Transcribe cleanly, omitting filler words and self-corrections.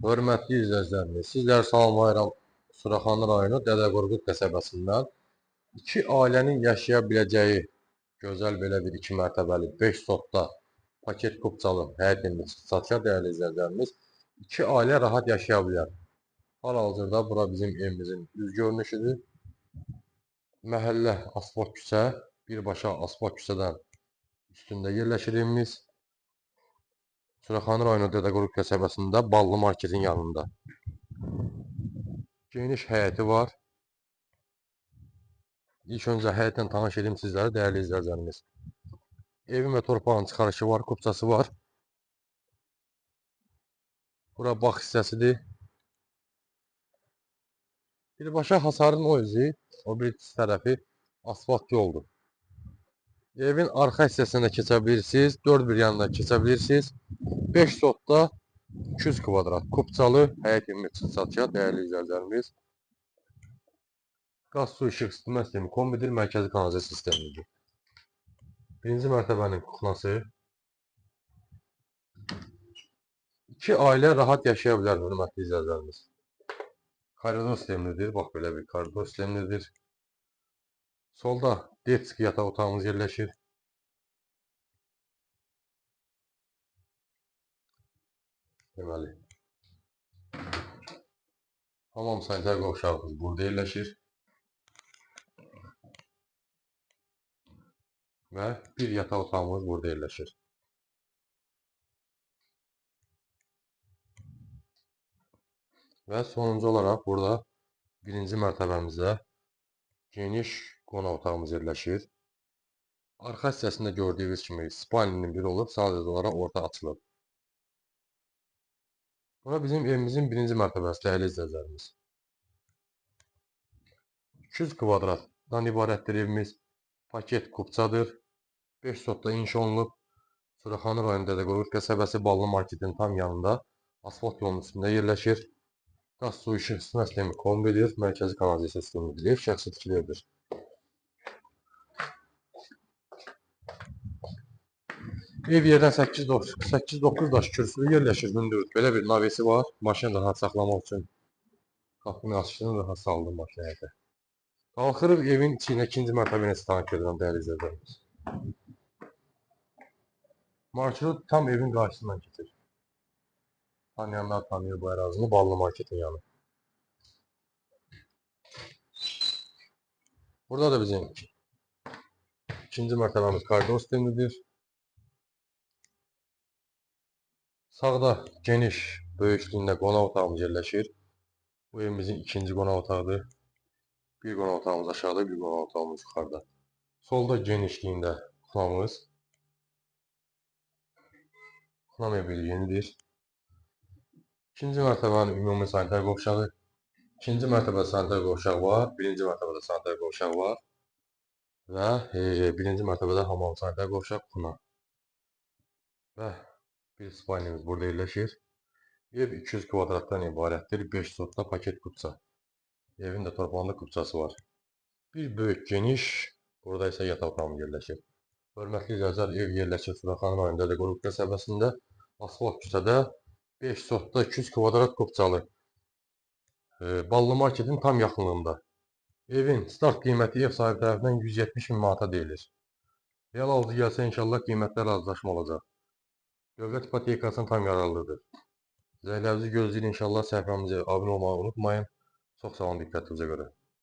Hörmətli izləyicilərimiz, sizləri salamlayıram Suraxanı rayonu Dədə Qorqud qəsəbəsindən. İki ailənin yaşaya biləcəyi gözəl belə bir 2 mərtəbəli 5 sotda paket kupçalı həyət evimiz satışa dəyərli izləyicilərimiz. İki ailə rahat yaşaya bilər. Hal-hazırda bura bizim evimizin üz görünüşüdür. Məhəllə asfalt küçə, birbaşa asfalt küçədən üstündə yerləşir evimiz. Suraxanı rayonu Dədə Qorqud qəsəbəsində Ballı marketin yanında. Geniş həyəti var. İlk öncə həyətlə tanış edim sizləri, dəyərli izləyicilərimiz. Evin və torpağın çıxarışı var, kupçası var. Bura bağ hissəsidir. Birbaşa hasarın o üzü, o bir tərəfi asfalt yoldur. Evin arxa hissəsində keçə bilirsiniz, dörd bir yanında keçə bilirsiniz. 5 sotda 200 kvadrat kupçalı həyət evimiz çıxıb satışa, dəyərli izləyicilərimiz. Qaz, su, işıq, isitmə sistemi kombidir, mərkəzi kanalizasiya sistemidir. Birinci mərtəbənin kuxnası. İki ailə rahat yaşaya bilər, hörmətli izləyicilərimiz. Koridor sistemidir, bax belə bir koridor sistemidir. Solda detski yataq otağımız yerləşir. Deməli, hamam sanitar qovşağımız burada yerləşir. Və bir yataq otağımız burada yerləşir. Və sonuncu olaraq burada birinci mərtəbəmizdə geniş qonaq otağımız yerləşir. Arxa hissəsində gördüyünüz kimi spalninin biri olub, sadəcə olaraq orta açılıb. Bura bizim evimizin birinci mərtəbəsi, dəyərli izləyicilərimiz. 200 kvadratdan ibarətdir evimiz. Paket kupçadır. 5 sotda inşa olunub. Suraxanı rayonu Dədə Qorqud qəsəbəsi Ballı marketin tam yanında asfalt yolunun üstündə yerləşir. Qaz, su, işıq, isitmə sistemi kombidir, mərkəzi kanalizasiya sistemidir. Ev şəxsi tikili evdir. Ev yerdən 8-9 daş kürsülü yerləşir, hündür. Belə bir navesi var. Maşını rahat saxlamaq üçün qapını açdın, rahat saldın maşını həyətə. Qalxırıq evin içinə, ikinci mərtəbə ilə tanış edirəm, dəyərli izləyicilərimiz. Marşrut tam evin qarşısından keçir. Tanıyanlar tanıyor bu ərazini, Ballı marketin yanı. Burada da bizim ikinci mərtəbəmiz koridor sistemidir. Sağda geniş böyüklüyündə qonaq otağımız yerləşir. Bu evimizin ikinci qonaq otağıdır. Bir qonaq otağımız aşağıda, bir qonaq otağımız yuxarıda. Solda genişliyində kuxnamız. Kuxna mebeli yenidir. İkinci mərtəbənin ümumi sanitar qovşağı. İkinci mərtəbədə sanitar qovşağı var. Birinci mərtəbədə sanitar qovşağı var. Və birinci mərtəbədə hamam sanitar qovşaq, kuxna. Və bir spalnimiz burada yerləşir. Ev 200 kvadratdan ibarətdir. 5 sotda paket kupça. Evin də torpağında kupçası var. Bir böyük geniş, burada isə yataq otağımız yerləşir. Hörmətli izləyicilər, ev yerləşir Suraxanı rayonu Dədə Qorqud qəsəbəsində, asfalt küçədə 5 sotda 200 kvadrat kupçalı. Ballı marketin tam yaxınlığında. Evin start qiyməti ev sahibi tərəfindən 170 min manata deyilir. Real alıcı gəlsə inşallah qiymətdə razılaşma olacaq. Dövlət ipotekasının tam yararlıdır. Zənglərinizi gözləyin inşallah, səhifəmizə abunə olmağı unutmayın. Çox sağ olun diqqətinizə görə.